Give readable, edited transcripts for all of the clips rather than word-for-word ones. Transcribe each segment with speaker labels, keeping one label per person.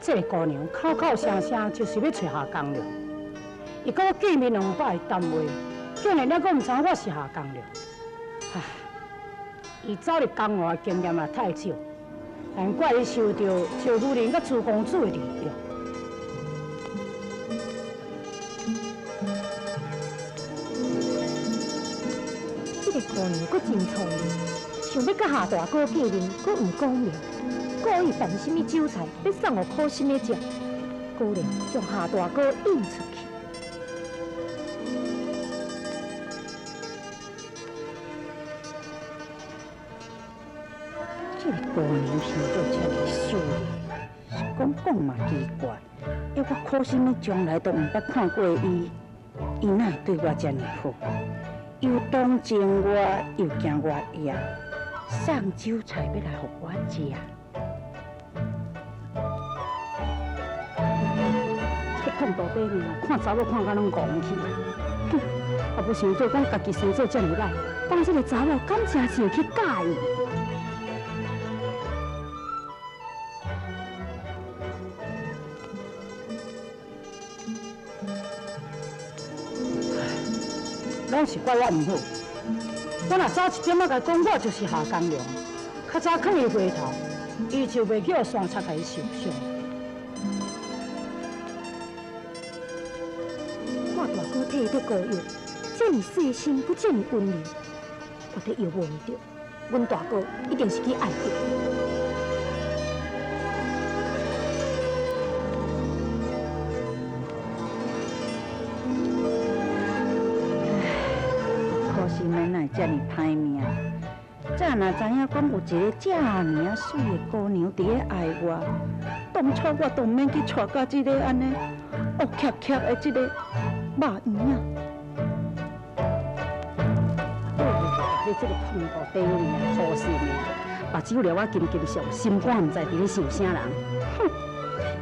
Speaker 1: 這个姑娘口口聲聲就是欲揣夏公良，伊佮我見面兩擺談話，竟然猶閣毋知影我是夏公良。唉，伊走入江湖的經驗也太少，難怪伊受著趙夫人佮朱公子的利用。
Speaker 2: 這个姑娘閣真聰明，想欲佮夏大哥見面，閣毋講明。故意辦啥物酒菜，欲送予苦心的食，果然將夏大哥引出去。
Speaker 3: 這个姑娘生做遮爾秀麗，是講講嘛奇怪，欸，我苦心的從來都毋捌看過伊，伊哪會對我遮爾好？又同情我，又驚我掖，送酒菜欲來予我食。
Speaker 1: 看大底面，看查某看甲攏戇去，哼！也無想做講家己生做遮爾歹，當這个查某敢真是會去佮意？攏是怪我毋好，我若早一點仔共伊講，我就是夏公良，較早囥伊回頭，伊就袂叫山賊共伊受傷。
Speaker 2: 替伊滴膏藥，遮爾細心，閣遮爾溫柔，絕對藥無毋著。阮大哥一定是去愛伊。
Speaker 3: 唉，可惜咱哪會遮爾歹命？早若知影講有一个遮爾仔媠的姑娘佇咧愛我，當初我都毋免去娶到這个按呢惡怯怯的這个。肉圓仔，
Speaker 1: 你這个胖肚底面粗心的，目睭掠我金金笑，心肝毋知佇咧想啥人。哼，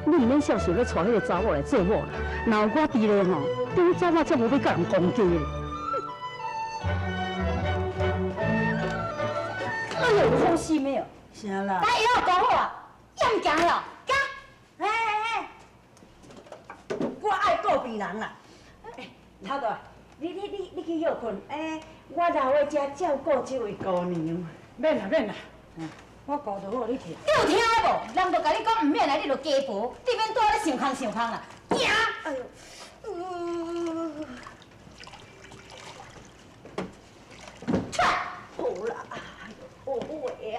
Speaker 1: 你毋免肖想欲娶彼个查某來做某啦，若有我佇咧吼，你走我才無欲佮人講價咧。
Speaker 4: 哎呦，粗心的哦！
Speaker 3: 啥啦？
Speaker 4: 来，药讲好啊，厭行了，行。
Speaker 5: 哎哎哎，我愛顧病人啦。頭大，你去歇睏。欸，我留喺遮照顧這位姑娘。
Speaker 1: 免啦免啦，我顧就好，你去。
Speaker 4: 你有聽無？人就共你講毋免來，你就加婆，你免拄仔咧想空想空啦。行。
Speaker 5: 哎呦，
Speaker 4: 出來。
Speaker 5: 好啦，哎呦，好話啊。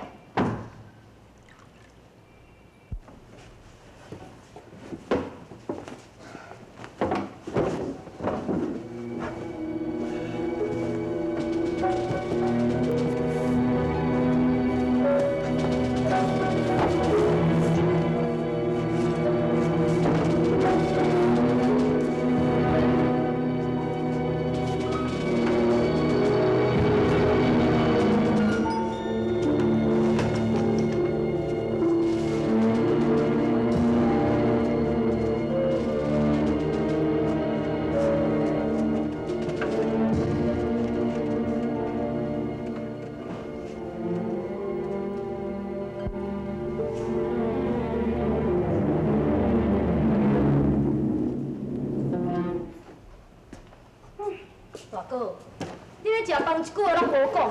Speaker 4: 大哥，你咧食飯一句話攏無講，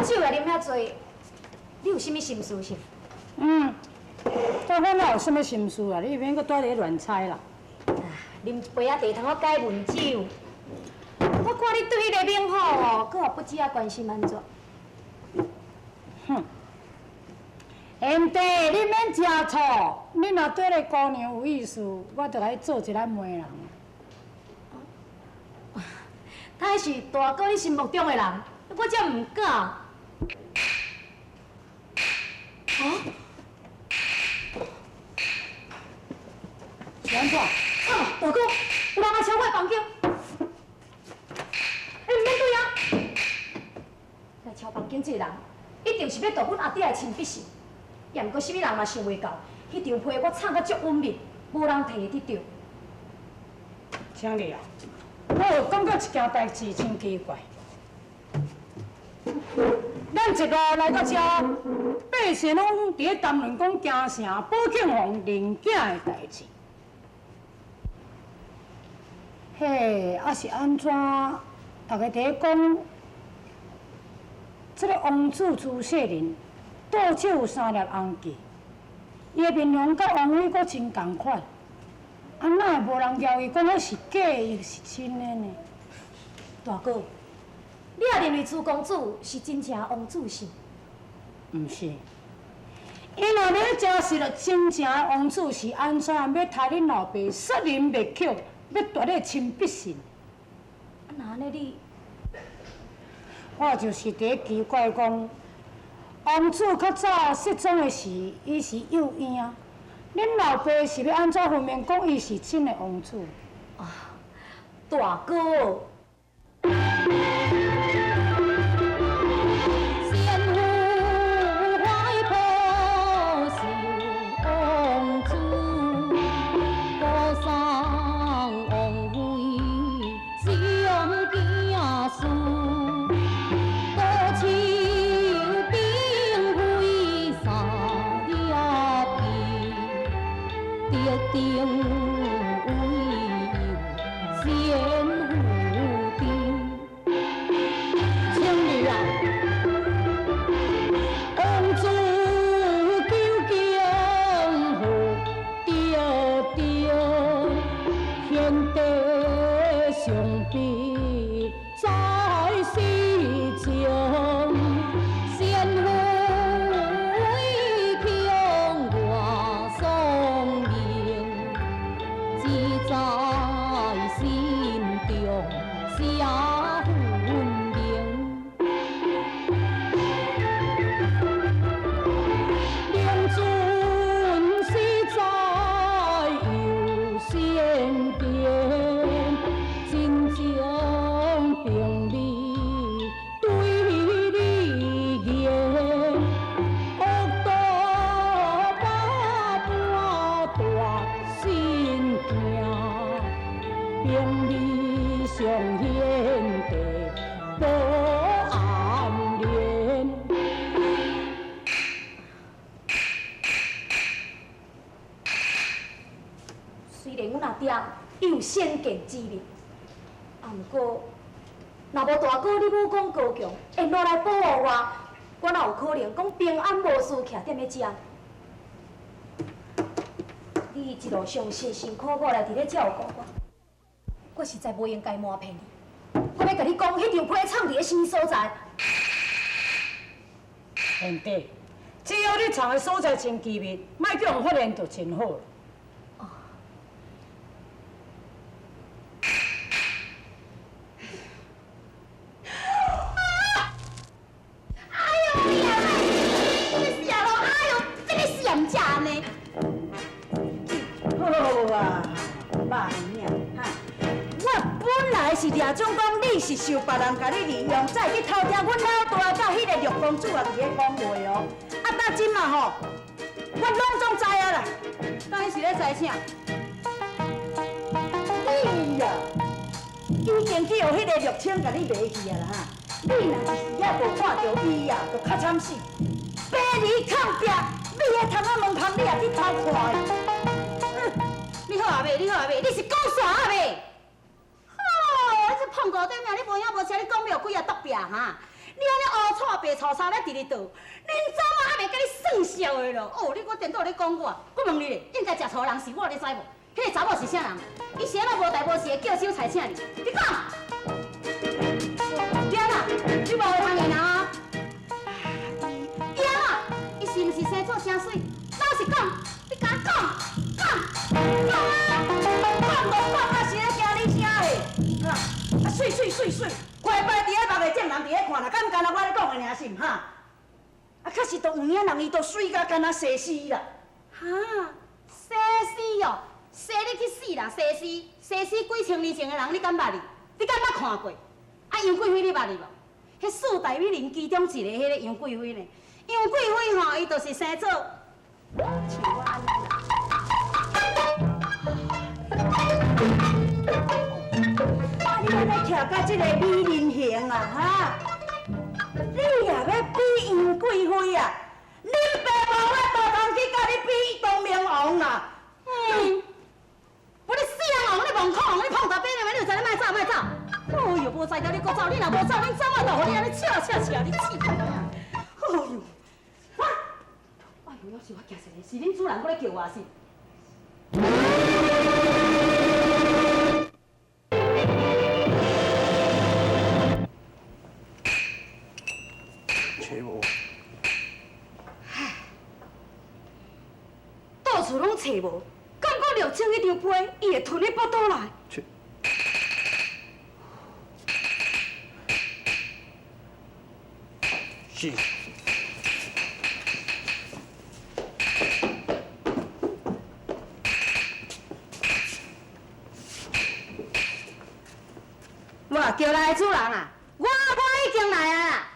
Speaker 4: 酒也啉遐濟，你有啥物心事是？
Speaker 1: 嗯，我哪有啥物心事啊？你免閣蹛佇咧亂猜啦。
Speaker 4: 啉一杯仔茶通好解悶酒。我看你對彼个明虎哦，閣也不知影關心按怎。
Speaker 1: 哼，賢弟，你免食醋，你若對彼个姑娘有意思，我就來做一个媒人。
Speaker 4: 他是大哥你心目中的人，我才毋敢。啊？
Speaker 1: 是按怎？
Speaker 4: 啊，大哥，有人來敲我的房間。欸，毋免對啊！來敲房間這个人，一定是欲奪阮阿弟的親筆信。也毋過，啥物人嘛想袂到，彼張批我藏甲足隱密，無人提會得著。
Speaker 1: 請你啊！我有感覺一件代誌真奇怪。咱一路來到遮，爬百姓攏伫咧谈论讲京城宝庆房认囝的代志。嘿，啊是按怎？大家伫咧讲，这个王子朱世林倒手有三粒红痣，伊的面容佮王妃阁真仝款，啊哪会无人攑伊讲彼是假的，抑是真的呢？
Speaker 4: 大哥，你也认为朱公子是真正王子是？
Speaker 1: 毋是，伊若欲真是了真正的王子，是按怎欲刣恁老爸杀人灭口，欲夺你亲笔信？
Speaker 4: 啊，那按呢你？
Speaker 1: 我就是伫咧奇怪讲，王子较早失踪的时，伊是幼婴，恁老爸是欲按怎分明讲伊是真的王子？
Speaker 4: 啊，大哥。先见之明，啊，毋过，若无大哥你武功高强，会落来保护我，我哪有可能讲平安无事徛踮咧遮？你一路上辛辛苦苦来伫咧照顾我，我实在无应该瞒骗你。我欲共你讲，彼张批藏伫咧啥物所在？
Speaker 1: 贤弟，只要你藏的所在真机密，莫叫人发现就真好了。
Speaker 5: 是受别人共你利用，才会去偷听阮老大佮彼个六公主啊伫咧讲话哦。啊，到这马吼，我拢总知影啦。
Speaker 3: 到底是咧知啥？
Speaker 5: 你呀，已经去予彼个陆清共你卖去啊啦哈！你若是也无看著伊呀，就较惨死。爬离炕壁，你彼窗仔门旁，你也去偷看伊。
Speaker 3: 你好啊未？你好啊未？你是讲煞啊未？碰五对命，你无影无车，你讲要有几啊毒壁哈？你按呢乌错白错衫咧伫咧倒，恁祖妈还袂佮你算数的咯？哦，你阁颠倒咧讲我，我问你咧，应该食醋的人是我，你知无？彼个查某是啥人？伊是按怎无代无志的叫手菜请你？你讲。对啦，你无话通言啊？对啦，伊是毋是生做诚媠？老实讲，你敢讲？讲讲啊！
Speaker 5: 讲无讲啊，是咧惊你啥咧？哈？啊，媠媠媠媠，快摆伫咧目的众人伫咧看啦，敢毋敢若我咧讲的尔是毋哈？啊，确实都有影人伊都媠甲敢若西施啦。
Speaker 3: 哈，西施哦，西你去死啦！西施，西施几千年前的人，你敢捌哩？你敢捌看过？啊，杨贵妃你捌哩无？彼四大美人其中一个，彼个杨贵妃呢？杨贵妃吼，伊就是生做像我按呢啦。
Speaker 5: 啊！你按呢徛甲这个美人形啊，哈！你也欲比杨贵妃啊？恁爸
Speaker 3: 啥车你试看觅啊！哎哟，啊！哎哟，要是我惊死你，是恁主人阁咧叫我是？
Speaker 6: 找无。
Speaker 4: 到处拢找无，敢讲陆清彼张批，伊会吞咧腹肚内？
Speaker 6: 是。
Speaker 3: 我叫来的主人啊，我已经来啊啦。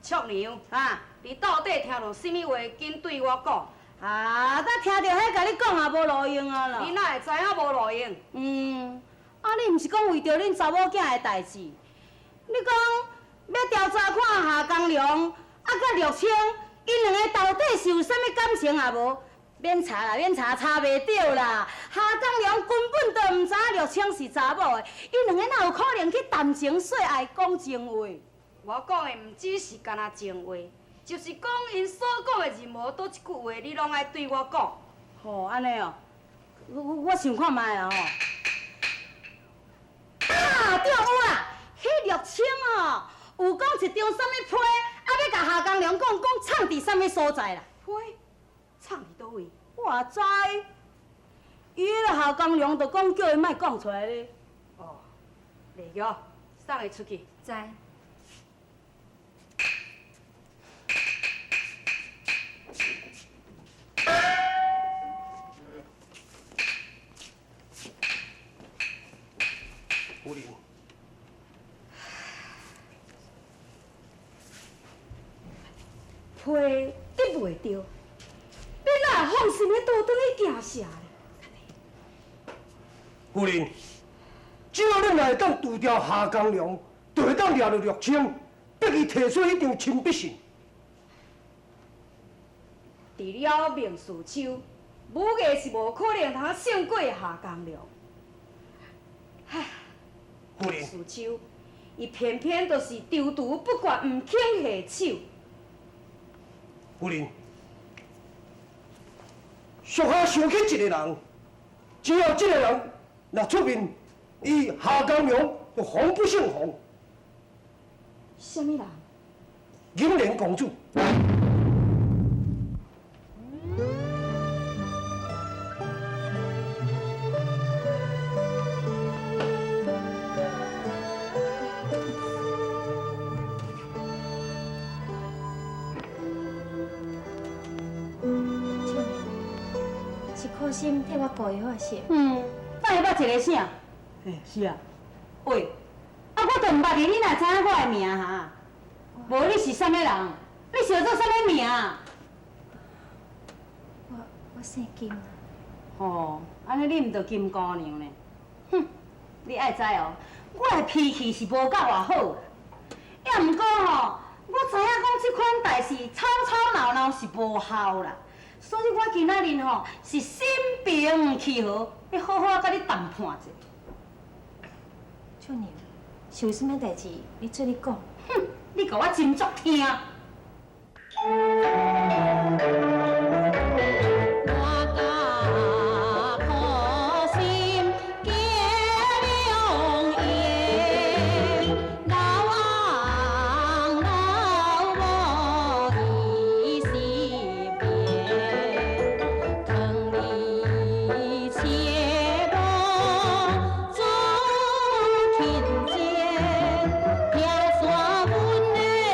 Speaker 4: 淑娘啊，你到底听著啥物话？紧对我讲。
Speaker 3: 啊，才听著彼共你讲也无路用啊啦。
Speaker 4: 你哪会知影无路用？
Speaker 3: 嗯，啊，你毋是讲为著恁查某囝的代志，你讲欲调查看夏江良啊，佮陆清，𪜶两个到底是有啥物感情也无？免查啦，免查，查袂著啦。夏江良根本就毋知影陆清是查某的，𪜶两个哪有可能去谈情说爱、讲情话？
Speaker 4: 我讲的毋只是干焦情话，就是讲𪜶所讲的任何佗一句话，你拢爱对我讲。
Speaker 3: 吼，按呢哦，我想看觅啦吼。啊，对，有啦，彼陆清哦，有讲一张啥物批，啊，欲共夏江良讲，讲藏伫啥物所在啦？
Speaker 4: 批？藏伫佗位？
Speaker 3: 我知，伊彼个夏江良就讲叫伊莫讲出来咧。
Speaker 4: 哦，丽玉，送伊出去。
Speaker 2: 知。
Speaker 6: 夫人。
Speaker 4: 批得袂著，你哪会放心咧倒转去行社咧？
Speaker 6: 夫人，只要恁若会当除掉夏江良，就会当掠著陆清，逼伊提出彼张亲笔信。
Speaker 4: 除了明事秋，武艺是无可能通胜过夏江良。唉，
Speaker 6: 夫人，
Speaker 4: 事秋，伊偏偏就是踌躇不决，毋肯下手。
Speaker 6: 夫人，属下想起一个人，只要这个人若出面，伊夏江良就防不胜防。
Speaker 4: 啥物人？
Speaker 6: 银莲公主。
Speaker 2: 是苦心替我顾药啊是？
Speaker 3: 嗯，哪会捌一个姓？嘿，是啊。喂，啊，我都毋捌你，你哪知影我的名哈？无你是啥物人？你叫做啥物名？
Speaker 2: 我姓金啊。
Speaker 3: 吼，按呢你毋著金姑娘呢？哼，你爱知哦，我的脾气是无够偌好，也毋过吼，我知影讲这款代志吵吵闹闹是无效啦。所以我今仔日吼是心平气和，欲好好佮你谈判者。
Speaker 2: 秀娘，是有啥物代志，你做咧讲。
Speaker 3: 哼，你共我斟酌听。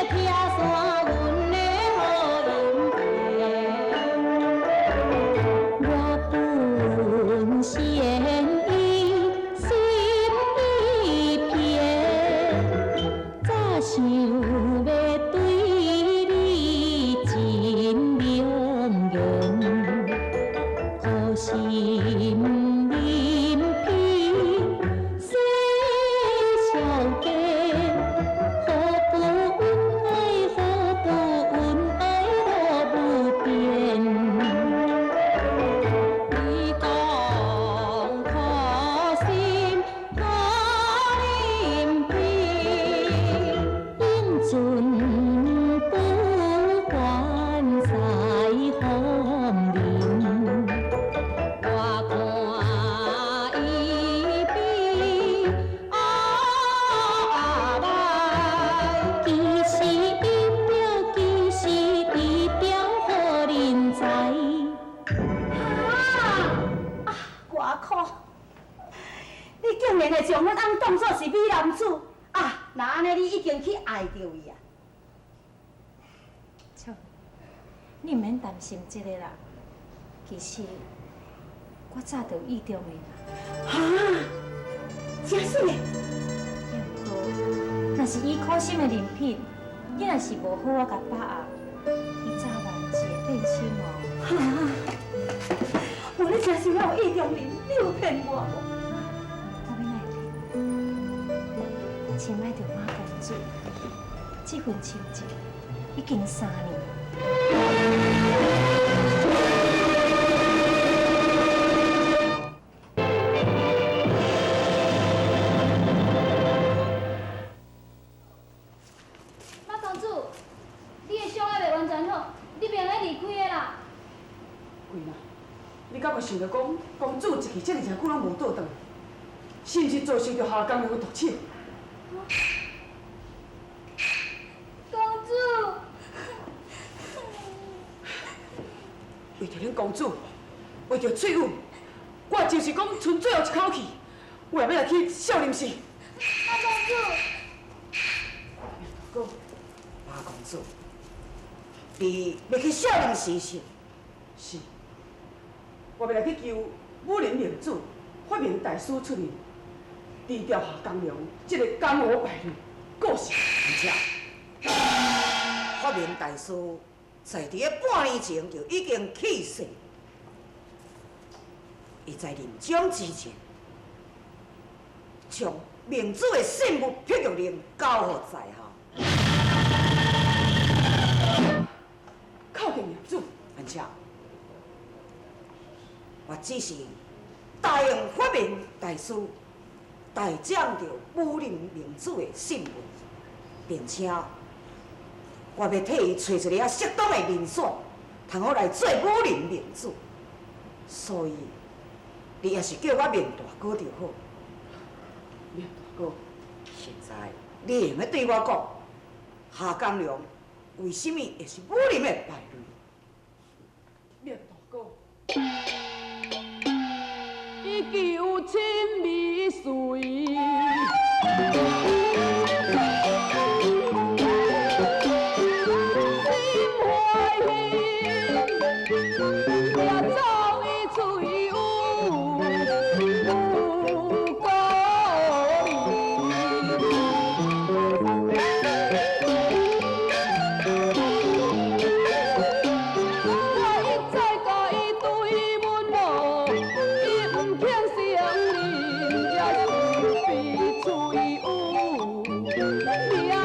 Speaker 2: 听山阮的好音。
Speaker 5: 大苦，你竟然會將阮翁當作是美男子啊！若按呢，你已經去愛著伊啊！
Speaker 2: 錯，你毋免擔心這个啦。其實我早就意中伊啦。
Speaker 5: 哈？真實的？
Speaker 2: 也毋過，若是以苦心的人品，你若是無好好共把握，伊早晚是會變心哦。
Speaker 5: 哈！無你真心有意中人，你有騙我無？
Speaker 2: 我欲哪會騙？我深愛著馬公子，這份深情已經3年。
Speaker 4: 馬公子，你的傷還袂完全好，你袂用得離開的啦。
Speaker 7: 桂蘭，你敢袂想著講，公子一去遮爾濟久攏無倒轉來，是毋是遭受著夏江娘的毒手？
Speaker 4: 公子，
Speaker 7: 為著恁公子，為著翠玉，我就是講剩最後一口氣，我也欲來去少林寺。
Speaker 4: 馬公子，
Speaker 7: 大哥，
Speaker 5: 馬公子，你欲去少林寺是？
Speaker 7: 是，我欲來去求武林明主發明大師出面，治掉夏江娘這个江湖敗類，故事。
Speaker 5: 而且，發明大師在佇个半年前就已經去世，伊在臨終之前，將明主的信物碧玉令交予在下。
Speaker 7: 叩見明主，
Speaker 5: 而且，我只是答應發明大師代掌著武林明主的信物，並且我欲替伊揣一个適當的人選，通好來做武林明主。所以，你也是叫我明大哥就好。
Speaker 7: 明大哥，
Speaker 5: 現在你會用得對我講，夏江娘為啥物會是武林的敗類？
Speaker 7: 明大哥，伊求親未遂。心懷恨，掠走伊翠玉有故里。我一再共伊追問咯，伊毋肯承認，也是比翠玉掠歸。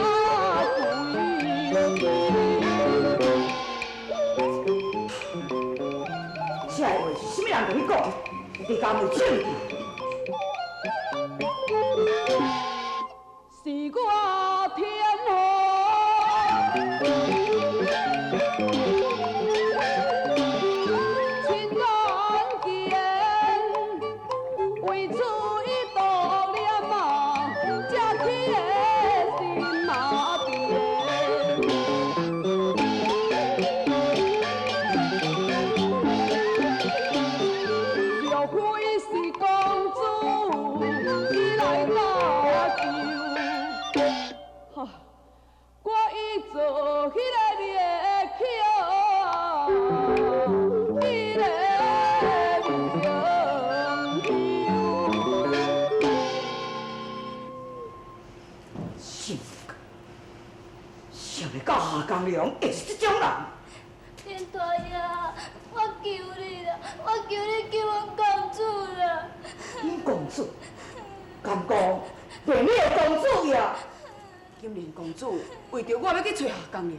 Speaker 5: 這个話是啥物人共你講？你敢有證據？
Speaker 7: 是我天后，親眼見，為此伊妒念啊，才起的心仔變。若非是公子，伊來搭救，哈，我已做彼个灭口，彼个英雄。
Speaker 5: 想想袂到夏江娘會是這種人。
Speaker 4: 天大爺，我求你啦，我求你救阮公主啦！
Speaker 5: 恁公主，敢講連你的公主也？
Speaker 7: 金蓮公主為著我欲去揣夏江娘，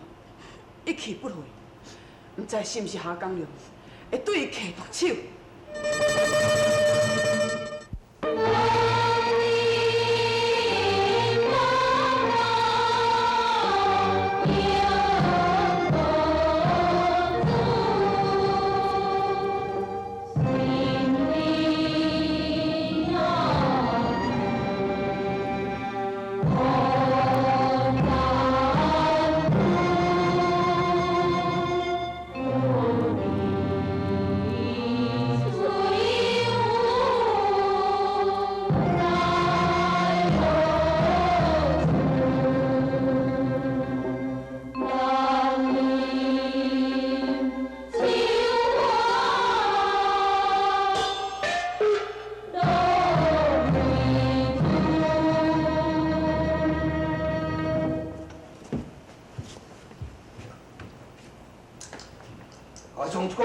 Speaker 7: 一去不回，毋知是毋是夏江娘會對伊下毒手。
Speaker 4: 翠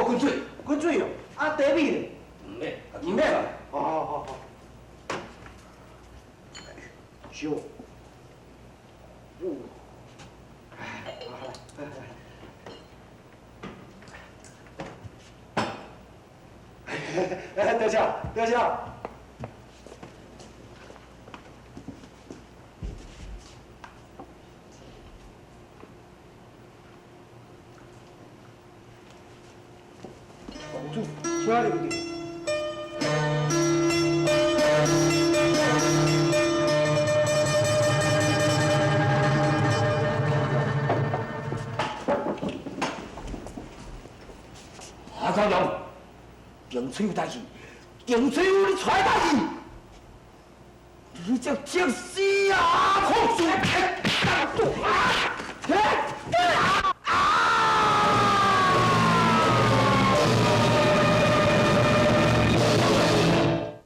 Speaker 6: 我滾水。
Speaker 8: 滾水哦，啊茶米咧？
Speaker 6: 毋免，
Speaker 8: 毋免。好好好好。燒。哎，多謝，多謝。公主，請入去。
Speaker 6: 夏光良，丁翠有代志，丁翠有你揣代志，你這這死啊！好事！啊！